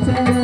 चरण।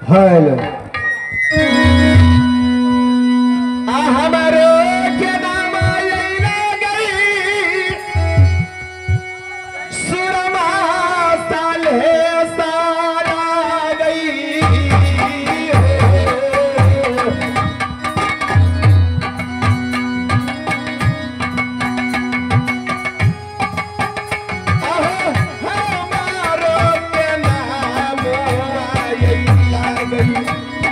हेलो हमारो के नाम आइला गई सुरमा साले सारा गई। हमारो के नाम आइला गई।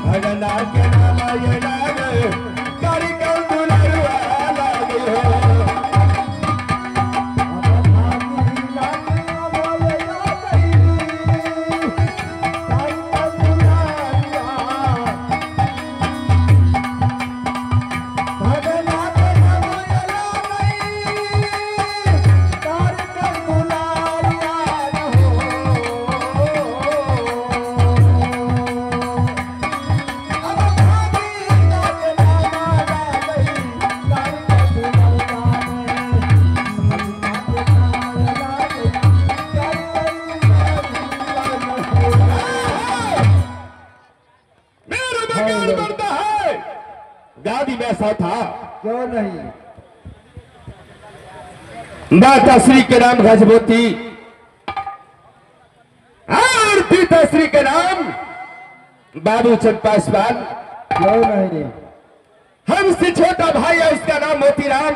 भगना के नाम ये लागे कार्यक्रम दुलरुआ लागे हो। गादी में ऐसा था क्यों नहीं। माता श्री के नाम गजबोती और पिता श्री के नाम बाबू चंद पासवान। क्यों नहीं। हमसे छोटा भाई है उसका नाम मोतीराम,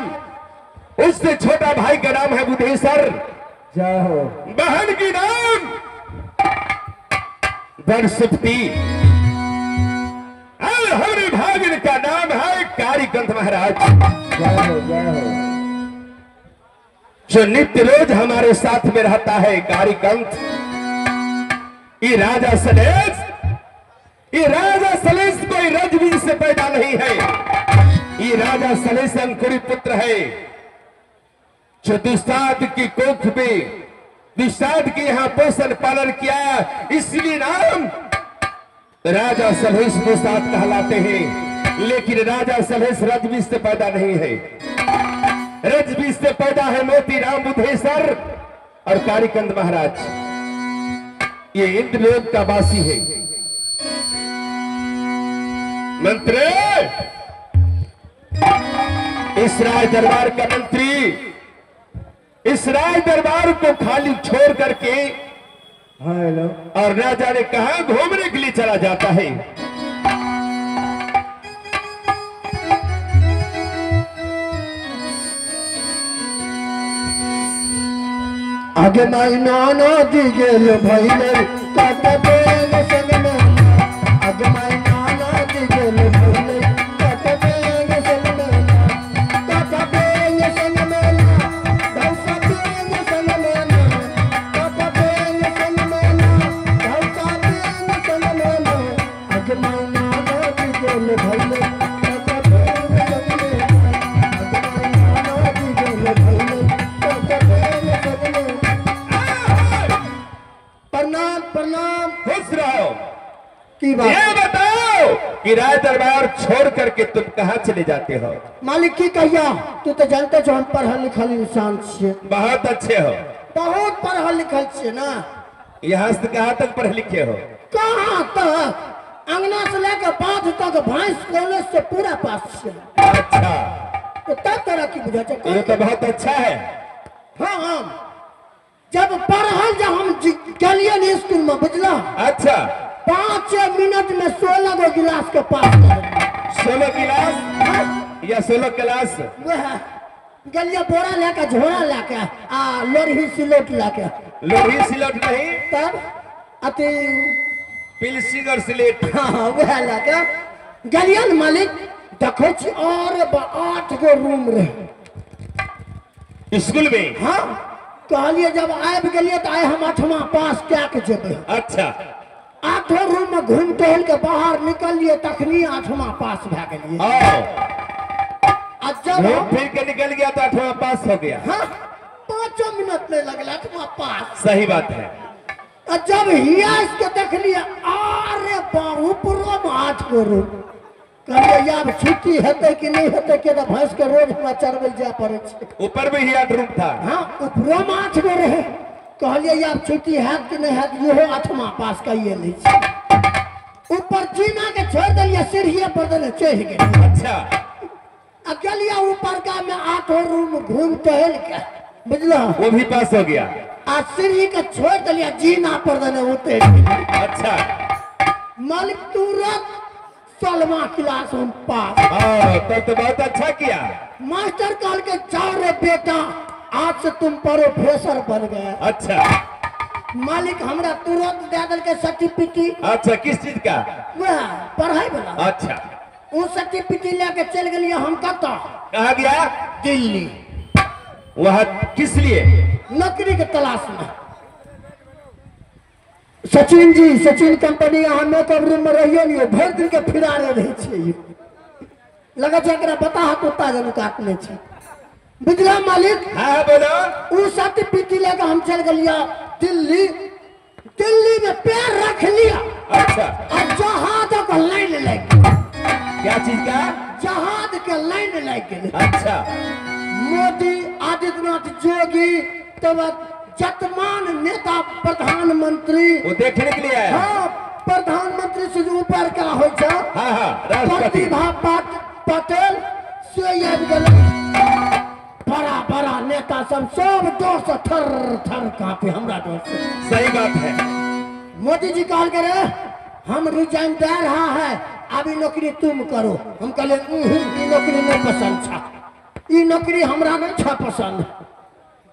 उससे छोटा भाई का नाम है बुधेश्वर। जय हो। बहन की नाम बरसुप्ती और हमारे भागिन का नाम है कारीकंठ महाराज। जय हो जय हो। जो नित्य रोज हमारे साथ में रहता है कारीकंठ। ये राजा सलेश, ये राजा सलेश कोई रजबीज से पैदा नहीं है। ये राजा सलेश अंकुरी पुत्र है जो दुसाध की कोख में दुसाध के यहां पोषण पालन किया, इसलिए नाम राजा सलेश दुसाध कहलाते हैं। लेकिन राजा सलेश रजबीज से पैदा नहीं है। रजबीज से पैदा है मोतीराम बुधेश्वर और कारीकंद महाराज। ये इंद्रलोक का वासी है। मंत्री, इस राज दरबार का मंत्री इस राज दरबार को खाली छोड़ करके हेलो और ना जाने कहां घूमने के लिए चला जाता है। आगे माई नाना दी गेल भइले काका बेल संग में। आगे माई नाना दी गेल भइले काका बेल संग में। काका बेल संग में धौसा बेल संग में। काका बेल संग में धौसा बेल संग में। आगे माई नाना दी गेल भइले काका बेल संग में। आगे माई नाना दी गेल भइले काका बेल संग में। प्रणाम प्रणाम। खुश रहो। की बात ये बताओ कि राज दरबार छोड़ करके तुम कहाँ चले जाते हो? मालिक की कहिया, तू तो जानते जो हम पढ़ल लिखल इंसान छिए। बहुत अच्छे हो। बहुत पढ़ल लिखल छिए ना। यहाँ से कहाँ तक पढ़े लिखे हो? कहाँ तक, अंगना से लेकर बाध तक भैंस कॉलेज से पूरा पास छिए। अच्छा, तो तब तरह की बुझा ये तो बहुत अच्छा है। हाँ हाँ, जब पढ़ल जब हम गेलिए स्कूल में बुझला। अच्छा। 5 मिनट में 16 गो गिलास के पास कर। 16 गिलास या 16 गिलास? गेलिए बोरा लेके झोरा लेके आ लोरही सिलोट लेके। लोरही सिलोट नहीं तब अति पिलसिंग और सिलेट। हाँ वह लेके गेलिए न मालिक, देखो छी और 8 गो रूम रहे स्कूल में। हाँ कहलिए जब आबि गेलिए तो आइ हम 8वां पास कए के जेबै। अच्छा। 8 रूम में घूम टहल के बाहर निकलिए तखनी 8वां पास भए गेलिए। आ जब घूम फिर के निकल गया तो 8वां पास हो गया। हाँ 5 मिनट नहीं लगल 8वां पास। सही बात है। आ जब हिया के देखलिए अरे बाबू ऊपरो में 8 गो रूम। कहलिए आब छुट्टी हेतै कि नहीं हेतै के तऽ भैंस के रोज हमरा चरबै जाय पड़ै छै। ऊपर भी ही 8 रूम था। हाँ ऊपरो में 8 गो रहे। कहलिए आब छुट्टी हैत कि नहीं हैत, इहो 8वां पास कइए लै छी। ऊपर जीना के छोड़ देलिए सीढ़िए पर देने चढ़ि गेलिए। अच्छा। आ गेलिए ऊपर का में 8 रूम घूम टहल के बुझलो वो भी पास हो गया। आ सीढ़ी के छोड़ देलिए जीना पर देने उतरि गेलिए। अच्छा। मालिक तुरंत 16वां क्लास हम पास। तब तो बहुत अच्छा किया। मास्टर कहल के जाओ रे बेटा, आज से तुम प्रोफेसर बन गए। अच्छा। मालिक हमरा तुरंत दे देलकै सर्टिफिकेट। अच्छा, किस चीज का? वह पढ़ाई वाला। अच्छा, वो सर्टिफिकेट लेके चल गेलियै हम कतऽ? कहाँ गया? दिल्ली। वहाँ किस लिए? नौकरी के तलाश में। सचिन जी, सचिन कंपनी, अहाँ मेकअप रूम में रहिए नहीं, भरि दिन के फिरारे रहै छियै, लगै छै एकरा बताह कुत्ता जेना काटने छै। बुझला मालिक? हाँ बोलो। उ सर्टिफिकेट लेके हम चल गेलियै दिल्ली। दिल्ली में पैर रख लिया। अच्छा। और जहाज के लाइन लग गेल। क्या चीज का? जहाज के लाइन लग गेल। अच्छा। मोदी, आदित्यनाथ योगी, तब जतमान नेता प्रधानमंत्री वो देखने के लिए आया। हाँ, प्रधानमंत्री से ऊपर का होइ छै। हाँ हाँ, राष्ट्रपति प्रतिभा पटेल से आबि गेलै। बड़ा बड़ा नेता सब सब डर से थर थर कांपे हमरा डर से। सही बात है। मोदी जी कहल रे हम रिजाइन दे रहा है, अभी नौकरी तुम करो। हम कहले ई नौकरी नहीं पसंद छा, ई नौकरी हमरा नहीं छा पसंद।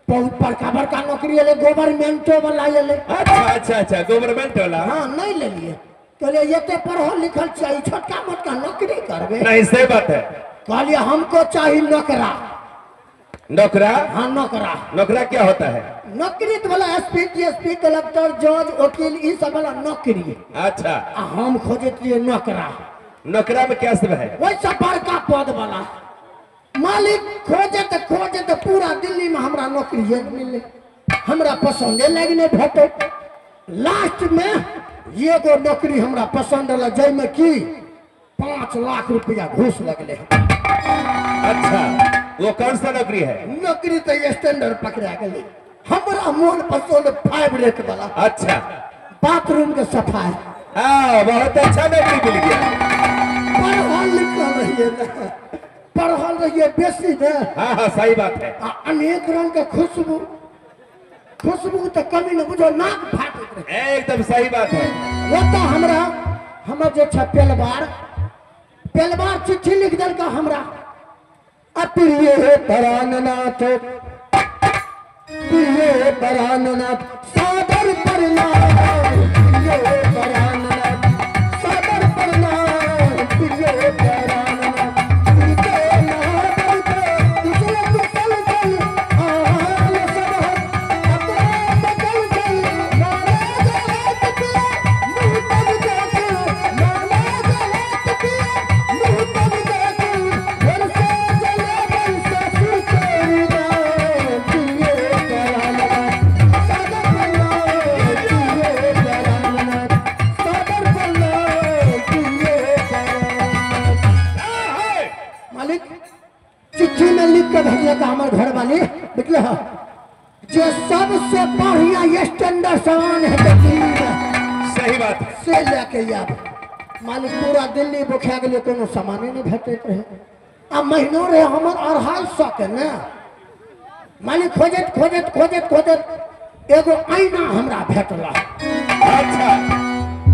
बहुत बड़का बड़का नौकरी एलै, गवर्नमेंटो वाला एलै। अच्छा अच्छा अच्छा, गवर्नमेंट वाला। हाँ, नहीं लेलिए। कहलिए एते पढ़ल लिखल चाहिए, छोटका मोटका नौकरी करबे नहीं। सही बात है। कहलिए हमको चाहिए नौकरा। नौकरा? हाँ, नौकरा। नौकरा क्या होता है? नौकरी तो वाला एसपी, डीएसपी, कलेक्टर, जज, वकील, ई सब वाला नौकरी। अच्छा। आ हम खोजैत रहियै नौकरा। नौकरा में क्या सब है? वही सब बड़का पद वाला। मालिक खोजत खोजत पूरा दिल्ली में हमरा नौकरी मिले, हमरा पसंदे लागि नहीं भेटै। लास्ट में एगो नौकरी हमरा पसंद एलै, जाहिमे कि 5 लाख रुपया घूस लगले। अच्छा, वो कौन सा नौकरी है? नौकरी तो स्टैंडर्ड पकड़ा गेलै। हमरा मोन पसंद 5 रेट वाला। अच्छा, बाथरूम के सफाई। हाँ, बहुत अच्छा नौकरी मिल गया। पढ़ल लिखल रहिए ने, पढ़ल रहिए बेसी ने। हाँ हाँ, सही बात है। आ अनेक रंग के खुशबू, खुशबू तो कमी न बुझो, नाक फाटैत रहे। एकदम सही बात है। वो तो हमरा हमर जे छै पेलवार, पेलवार चिट्ठी लिख देलका हमरा। अप्रिय प्राणनाथ, प्रिय प्राणनाथ सादर प्रणाम, प्रिय प्राणनाथ सादर प्रणाम, प्रिय प्राणनाथ हमार घर वाली बुझल जे सबसे बढ़िया स्टैंडर्ड सामान है दिल्ली में। सही बात है। से लेके आब मालिक पूरा दिल्ली बोखा गेलै, कोनो सामाने नहीं भेटैत रहे। आ महीनो रहे हमर 250 के ने। मालिक खोजैत खोजैत खोजैत खोजैत एगो आईना हमरा भेटल। अच्छा।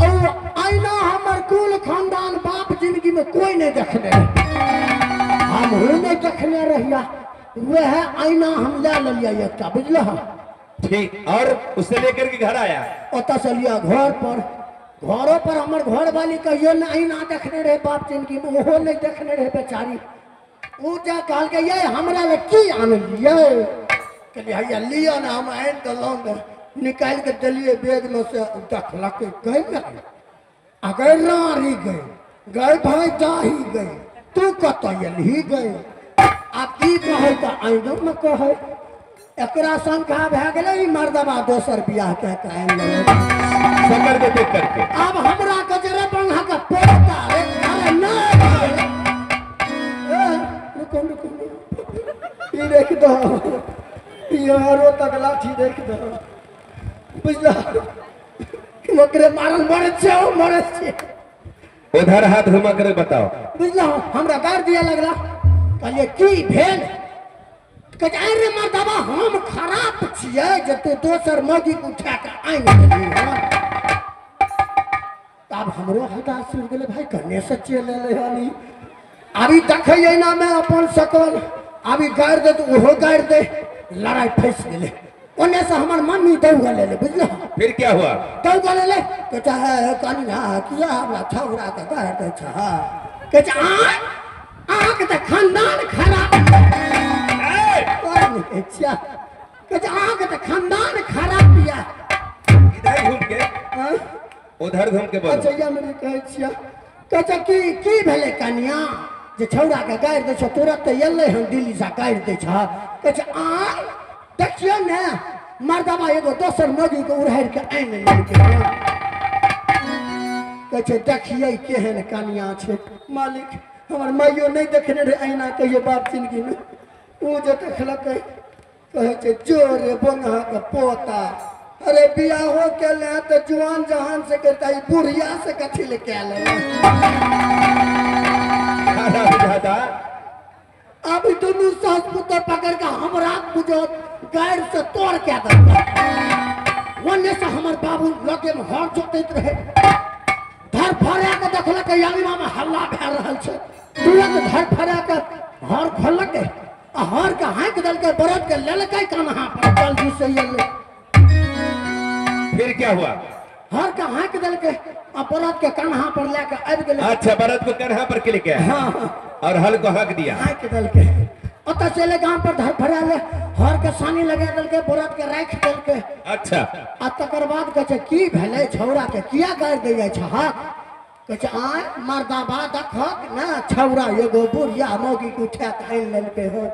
और आईना हमर कुल खानदान बाप जिंदगी में कोई नहीं देखने रहे, हमहूँ नहीं देखने रहिया। वह आईना हम ले लिया एकटा, बुझल। ठीक, और उसे लेकर के घर आया? ओतऽ से लिया घर पर। घरों पर हमर घर वाली कहियो ने आईना देखने रहे बाप जिंदगी में, ओहो नहीं देखने रहे बेचारी। ऊ जा कहलकै ये हमरा ले की आनलियै? कहलियै हैया लिअ ने, हम आनि देलहुँ ने। निकालि के देलियै बैग में से, देखलकै गई अगर रारी गई, गई भाई जाही गई, तू कतऽ एलही गई? आब की कहै तऽ आइनो में कहै। एकरा शंका भए गेलै ई मर्दबा दोसर बियाह कए के आनि लेलक। शक्ल के देख करके आब हमरा गजरे बंधा के पोता रे। अरे नहीं, रुको रुको, ई देख दो, यारो तक लाठी देख दो, बुझला ओकरे मारल मरै छै, मरै छै। उधर हाथ घुमा कर बताओ। बुझला हमरा गारि दिया लगला। कहलियै की भेल? कहै अरे मर्दबा हम खराब छियै जे तू दोसर मौगी के उठा के आनि देलही हन। तब हमरो हताश उड़ि गेलै, भाई कन्ने से चलि एलै हन ई। अभी देखै एना में अपन सकल, अभी गारि दे तऽ ओहो गारि दे, लड़ाइ फँसि गेलै। ओने से हमर मम्मी दौड़ ले बुझल। फिर क्या हुआ? दौड़ ले कहता है कन्या किया हमरा छौड़ा के कहते छ कहै आय अहाँके तऽ खानदान खराब कहै अहाँके तऽ खानदान खराब या। इधर घूम के उधर घूम के बोलो। अच्छा या मेरे कहै छियै कहै की की भेलै कन्या जे छौड़ा के गारि दै छ तुरंत एलै हन दिल्ली से गारि दै छ। कहै आय देखियौ ने मर्दबा एगो दोसर मौगी के उड़ारि के आनि लेलकै। कहै देखियै केहन कन्या छै मालिक हमर माइयो नहीं देखने रहे ऐना कहियो बाप जिंदगी में। ओ जे देखलकै कहै छै जोरे बोंगा के पोता अरे बियाहो के ले तो जुआन जहान से करता ई बुढ़िया से कथी ले के ले। अब दुनू सास पुत्र पकड़ के हमरा बुझो गाड़ से तोड़ के देलकै। ओने से हमर बाबू लगे में हर जोतैत रहे धर फड़ा के देखलकै अंगना में हल्ला भए रहल छै। तुरंत धर फड़ा के हर खोलकै आ हर के हाँक देलकै बरद के लेलकै कन्हा पर जल्दी से एलै। फिर क्या हुआ? हर के हाँक देलकै आ बरद के कन्हा पर लए के आबि गेलै। अच्छा बरद को कन्हा पर के लेके आया। हाँ और हल को हाँक दिया। हाँक देलकै ओतऽ से एलै गाम पर धर फड़ा ले हर के सानी लगा देलकै बरद के राखि देलकै। अच्छा आ तकर बाद कहै छै की भेलै छौड़ा के किया गारि दै जाइ छह? कहै छै आय मर्दाबा देखक ने छौड़ा एगो बुढ़िया मौगी के उठा के आनि लेलकै हन।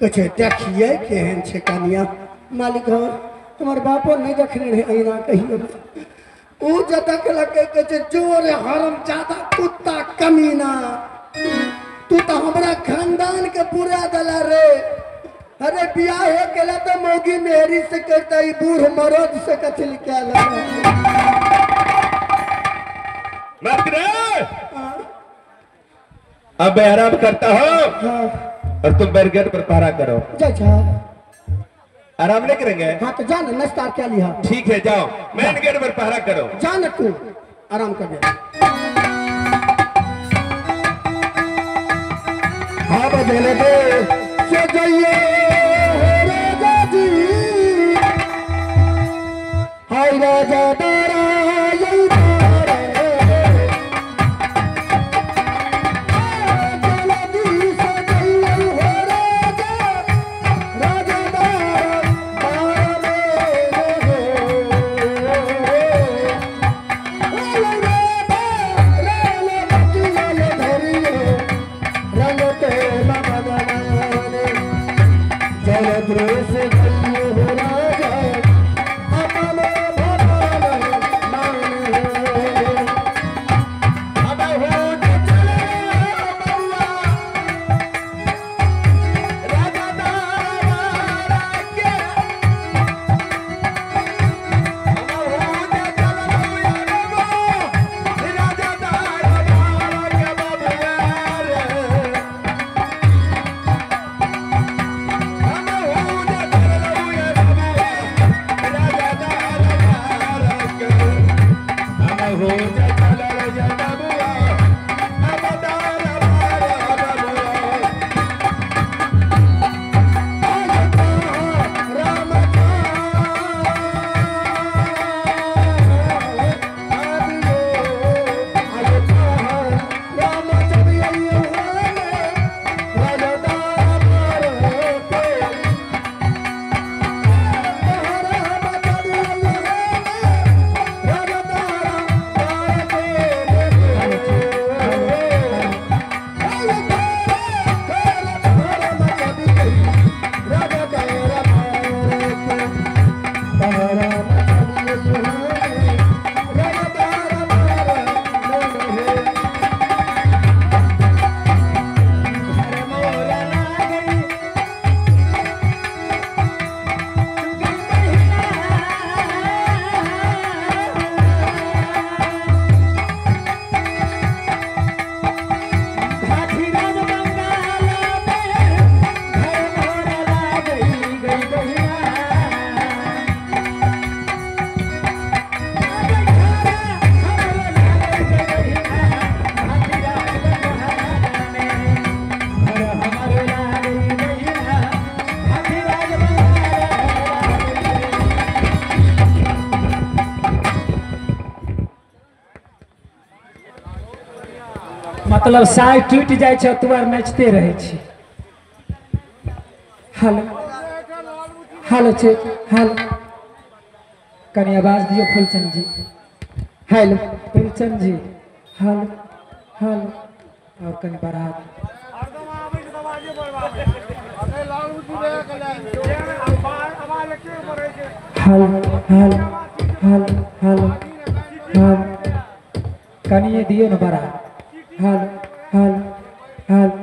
कहै छै देखियै केहन छै कनिया मालिक हो हमर बापो नहीं देखने रहे ऐना कहियो। ओ जे देखलकै कहै छै जोरे हरामजादा कुत्ता कमीना तू तो हमरा खानदान के पूरा दला रे। अरे बियाह हो गेला तो मौगी मेहरी से करता ई बूढ़ मरद से कथी के ला। मत रे अब मैं आराम करता हूँ। हाँ। और तुम बैरिकेड पर पहरा करो। जा जा आराम नहीं करेंगे। हाँ तो जा ना नाश्ता क्या लिया। ठीक है जाओ मेन गेट पर पहरा करो। जा ना तू आराम कर दे। हाँ बदले दे से जाइए राजा जी हाय राजा दारा यही दारा जल्दी से जाइए हो राजा राजा दारा दारा मेरे हो रे मतलब साय टूटि जाइ छै तू आर नाचिते रहै छी। हेलो हेलो चेक हेलो, कनी आवाज दियौ Phoolchand ji. Hello Phoolchand ji, hello hello, और कनी बढ़ा। Hello hello hello hello hello, कनिए दियौ ने बढ़ा। Hello hello hello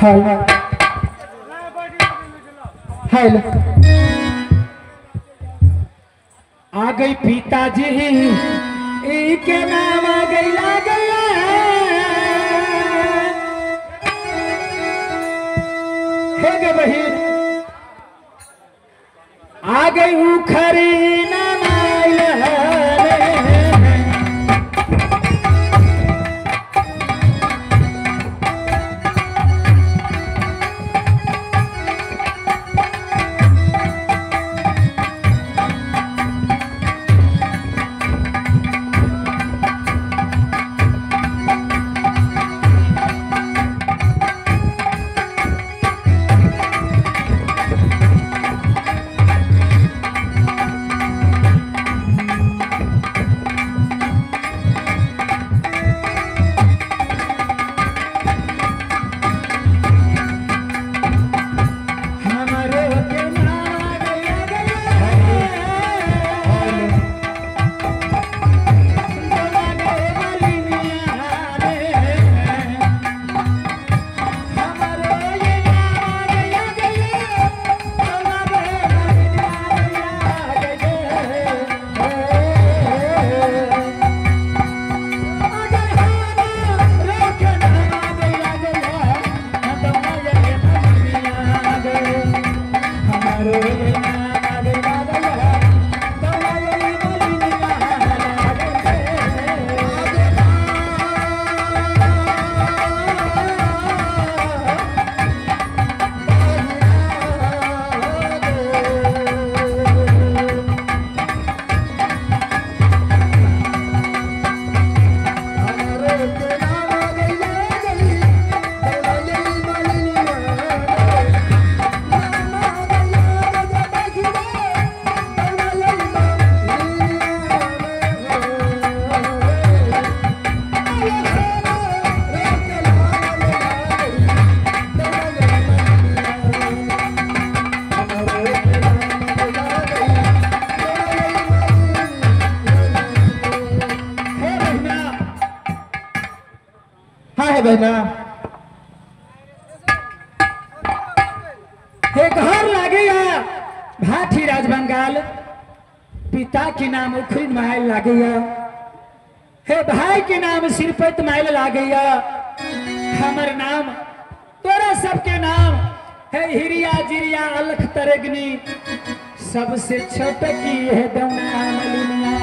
hello hello. आ गई पिताजी ई के नाम आ गई गया। हे गे बहिन आ गई उखरी नाम आइल रे। बहना हे घर लागे भाठी राज बंगाल, पिता के नाम उखरी माइल लागे, हे भाई के नाम सिरपत माइल लागे, हमर नाम तोरा सबके नाम हे हिरिया जिरिया अलख तरगनी, सबसे छोट की है दौना मलिनिया।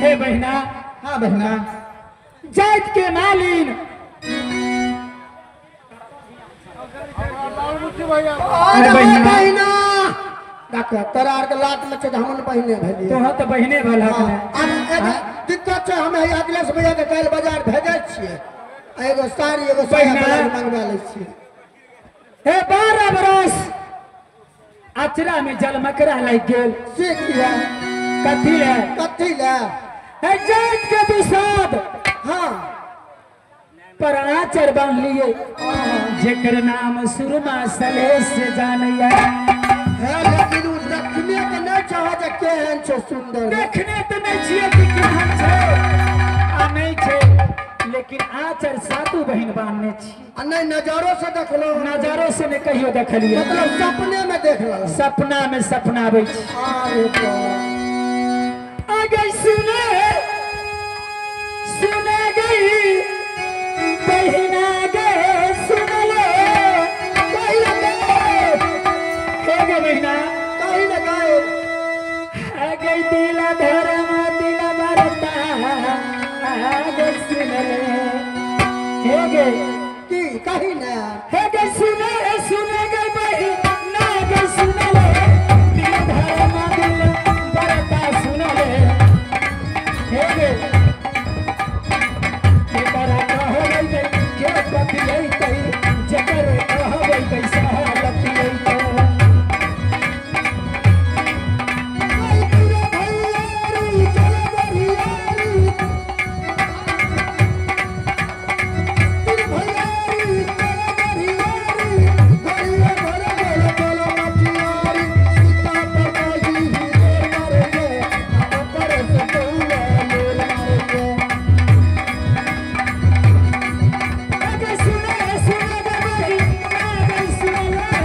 हे बहना, हाँ बहना, जात के मालिन। अरे बहिना देख तोरा आर के लाट में छै हमन बहिने भेलियै, तोह त बहिने भेल हक ने। अब एगो दिक्कत छै, हम हे अखिलेश भैया के काल्हि बाजार भेजै छियै, एगो साड़ी एगो साया मंगवा लै छियै। हे 12 बरस अचरा में जलमकरा लागि गेल, से किया कथी ले कथी ले? हे जात के दुसाद, हाँ पर आचर बांध लिए, जेकर नाम सुरमा सलेश से जानैया है, लेकिन उ देखने के नहीं चाह जे केहन छै सुंदर, देखने त नहीं छियै कि केहन छै आ नहीं छै, लेकिन आचर सातु बहिन बांधने छी। आ नहीं नजरो से देखलो, नजरो से नहीं कहियो देखलियै, मतलब सपने में देखल, सपना में सपना आबै छै। अरे आ गई सुने सुने गई बहिना गए सुन ले, कही लगे हे गे बहिना कही लगाए, आ गई दिला धर्म दिला बरता, आ गई सुन ले, हे गे की कही ना, हे गे सुने सुने गई बहिना गई सुन ले, दिला धर्म दिला बरता सुन ले, हे गे केकरा कहबै के बतियैतै जकर कहबै कैसा लतियैतै। अगे सुने सुने गई अगे सुने।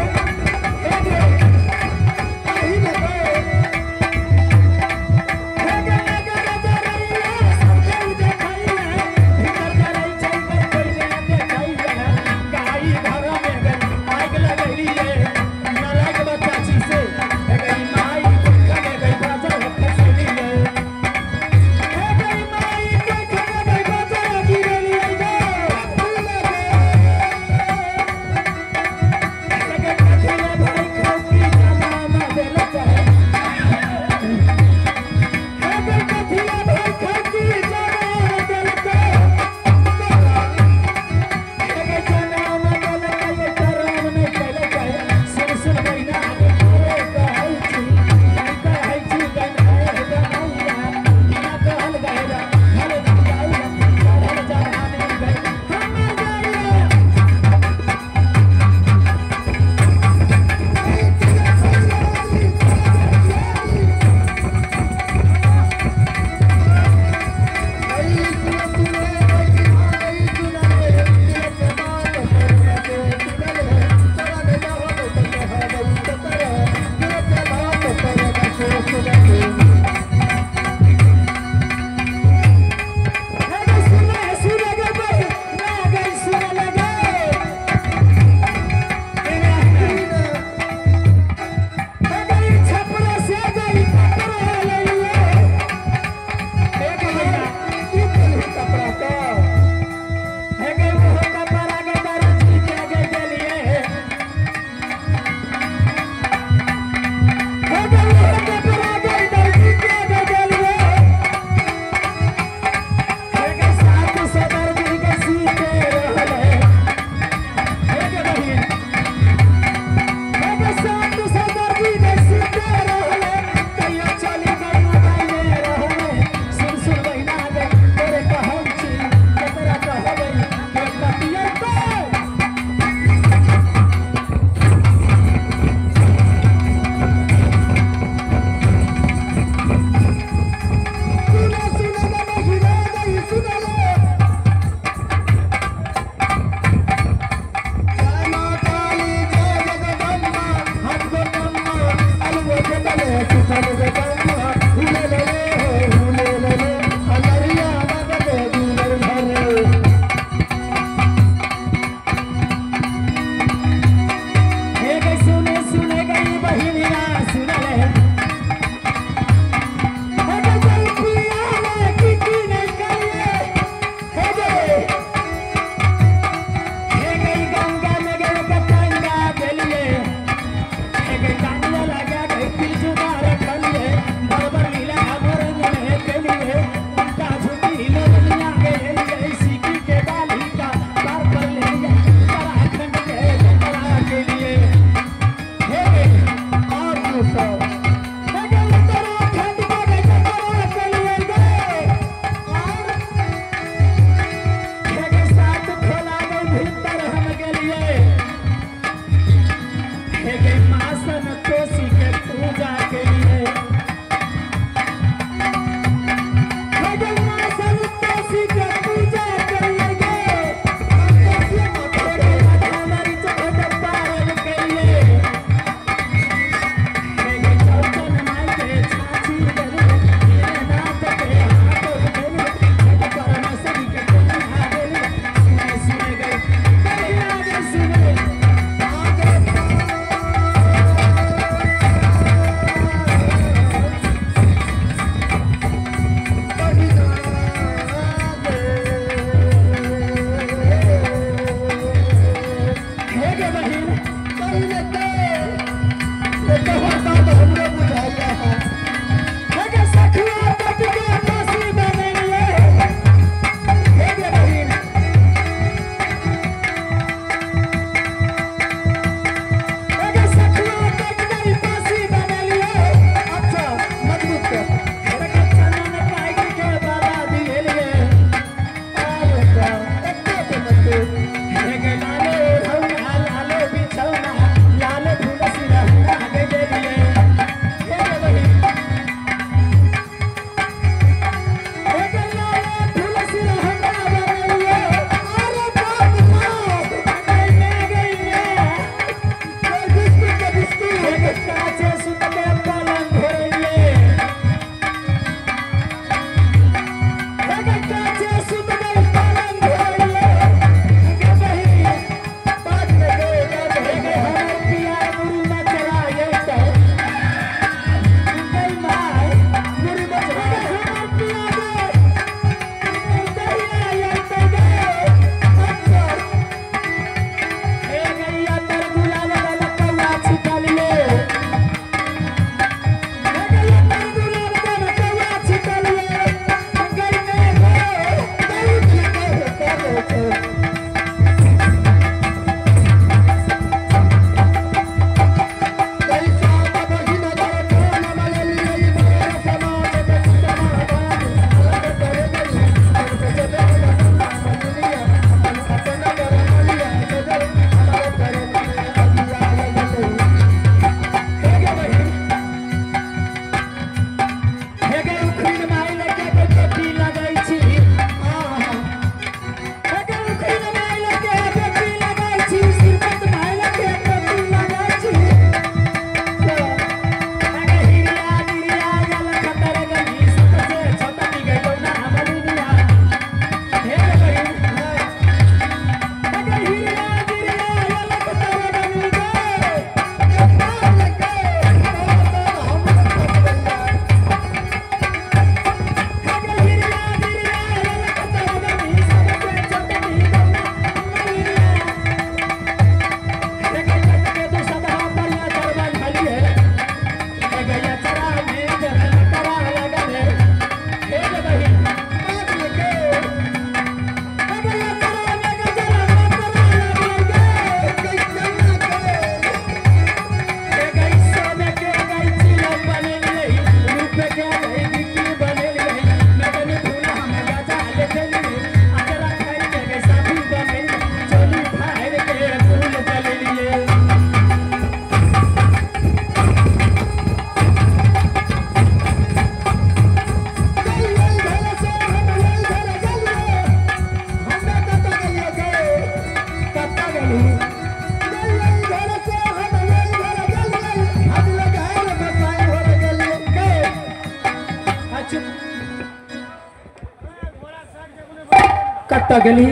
कतऽ गेली?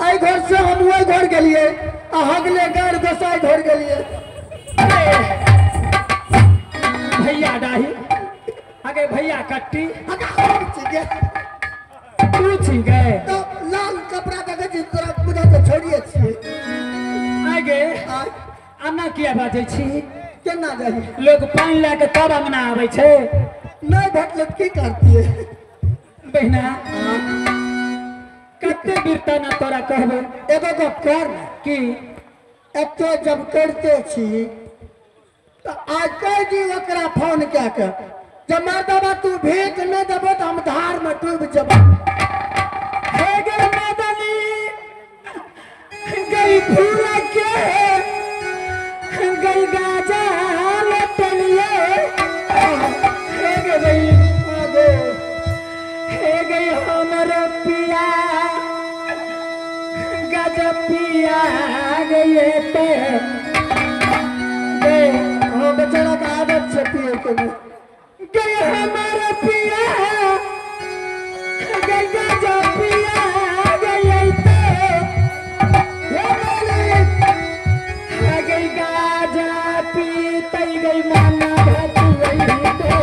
एहि घर से हम ओहि घर गेलियै आ हगले गाड़ गोसाई घर गेलियै। भैया डाही आगे भैया कट्टी तू छी गए तो लाल कपड़ा देखै छी तोरा बुझा तो छोड़िए छियै। आगे आना किया बाजै छी? केना जाइए? लोग पानि लए के तब अंगना आबै छै। नहि भेटलै की करतियै? बहिना कते बिरता ना तोरा कहबै। एगो गप कर ने की एते जब करते छी तऽ आज कहि दी ओकरा फोन कए के जब मर्दबा तू भेट नहि देबो तऽ हम धार में डूब जेबो। हे गे मदनी गई फूल के गई गाजा लटलिए हे गे गई हे गई हमर पिया गज पिया गए ते गए। हाँ बेचारा के आदत छै पिए के। गई हमर पिया गई गज पिया गए ते हे मालिक गई गाजा पीतई गई माना भतुई ते।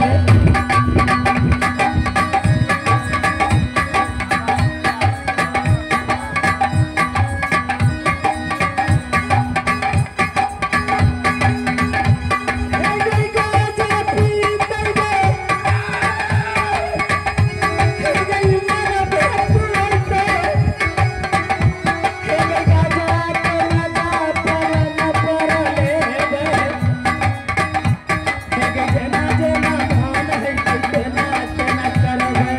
गई गाजा पीतई गई गई माना भतुई ते। हे गई गाजा के लगा परन परले बे। हे गई जेना जेना मन है तेना तेना करबे।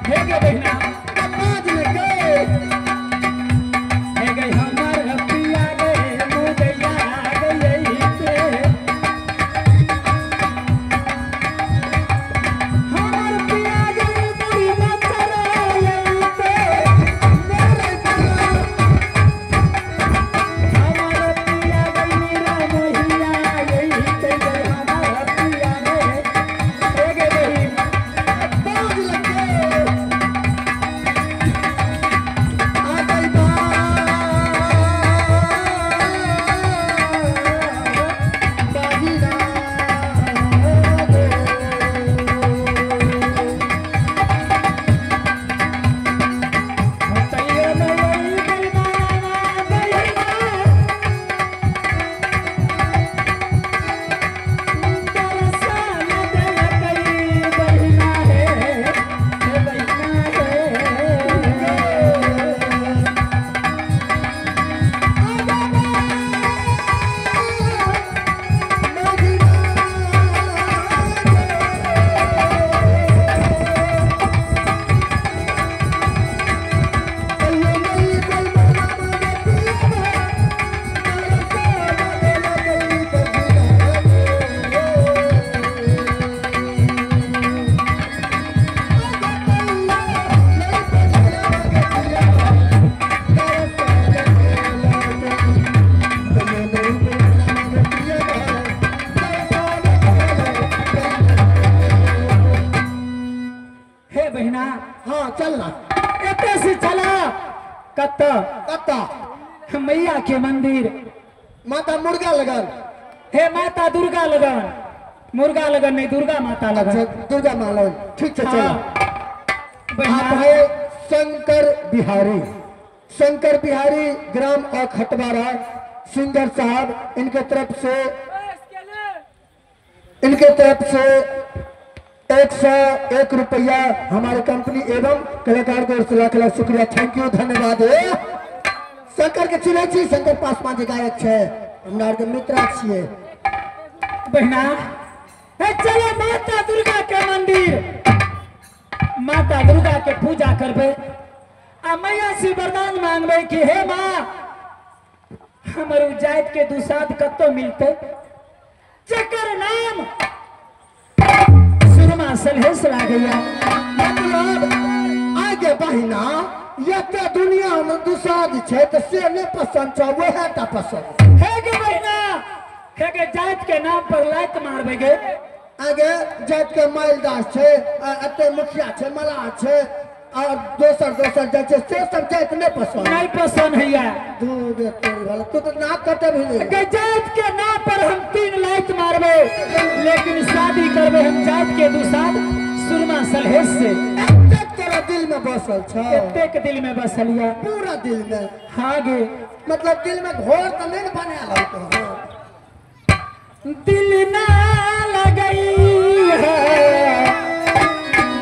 हे गे बहिना बाज ने गए। हे गई हमर पिया गे मुदैया गई ते। हमर पिया गई बुढ़ी मचराई ते। मेरे पिया हमर पिया गई मीरा मोहिया गई ते। गई हमर पिया गे हे गे बहिन बाज लगे आ गई बा बाजी रा गे। तैयो नहीं गई माना बहिना दरसन देलकै बहिना हे हे बहिना हे। हे बहिना हाँ चल ना एते से चला कत्ता कत्ता मैया के मंदिर माता मुर्गा लगन। हे माता दुर्गा लगन मुर्गा लगन नहीं दुर्गा माता अच्छा लगन। दुर्गा माँ लगन ठीक है चलो। हाँ बहिना आप है शंकर बिहारी, शंकर बिहारी ग्राम और खटवारा सिंगर साहब, इनके तरफ से 101 रुपया हमारे कंपनी एवं कलाकार को लाख लाख शुक्रिया, thank you, धन्यवाद। शंकर के चिन्है छी? शंकर पासवान जे गायक छै हमरा आरके मित्र छियै। बहिना हे चलो माता दुर्गा के मंदिर माता दुर्गा के पूजा करबे आ मैया से वरदान मांगबे कि हे माँ हमर उ जाति के दुसाध कतौ मिलते जकर नाम सुरमा सलहेस लागैया। मतलब आगे बहिना एते दुनिया में दुसाध छै तऽ से नहि पसंद छौ वएह टा पसंद। हे गे बहिना हे गे जाति के नाम पर लात मारबे गे। आगे जाति के माइलदास छै, एते मुखिया छै, मलाह छै, और दोसर दोसर जाय छै से सब जात नहीं पसंद। नहीं पसंद हैया। दू गे तोरी वाला तू तो नाक कटे भी नहीं। के जात के नाम पर हम 3 लात मारबे लेकिन शादी करबे हम जात के दुसाद सुरमा सलहेश से। एतेक तोरा दिल में बसल छ। एतेक दिल में बसलिया पूरा दिल में। हाँ गे मतलब दिल में घोर तो नहीं बनाया तो दिल ना लगई है।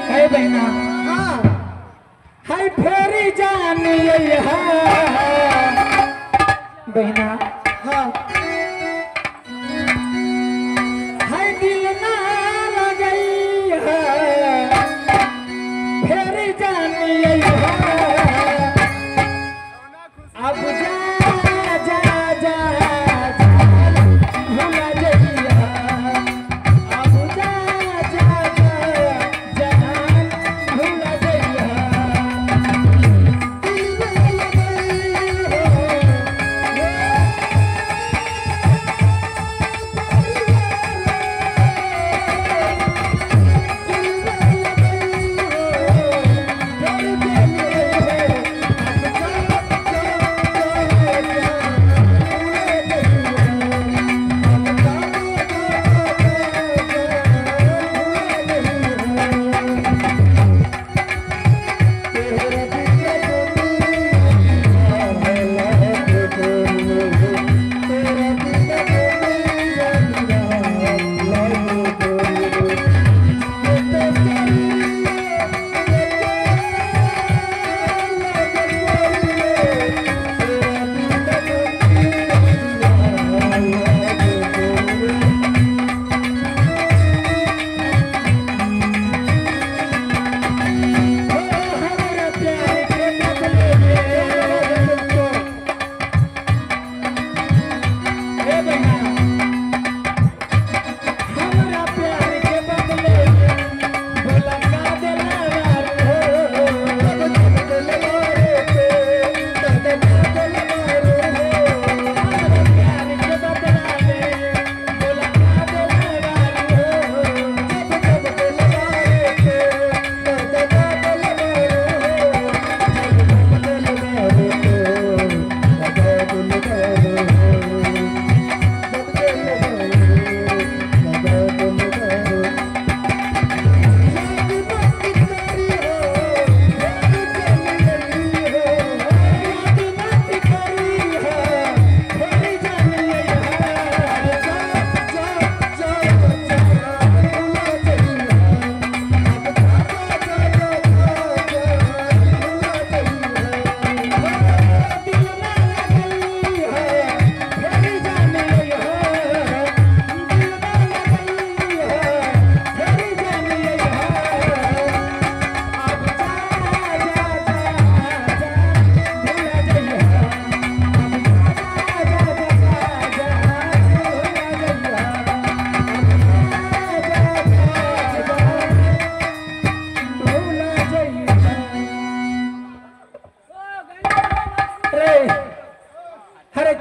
हे बहना हाँ हाय फेरी जानी है बहना। हाँ हाय दिल ना लगई है फेरी जानी है। अब जा जा जा भूला जइया अब जा जा जा जान भूला जइया।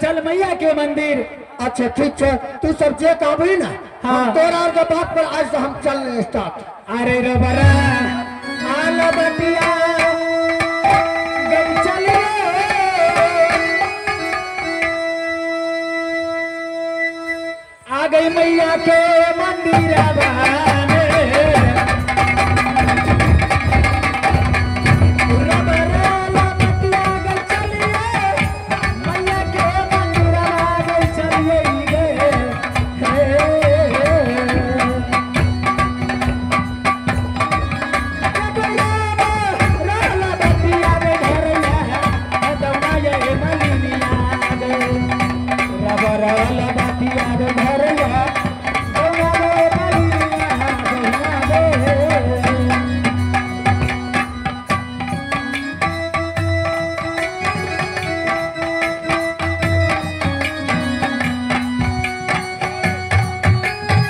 चल मैया के मंदिर। अच्छा ठीक है तू सब जे कहबी ना। हाँ तोरा और के बात पर आज से हम चलने स्टार्ट। अरे रबरा आला बटिया गई चलिए आ गई मैया के मंदिर आने। रबरा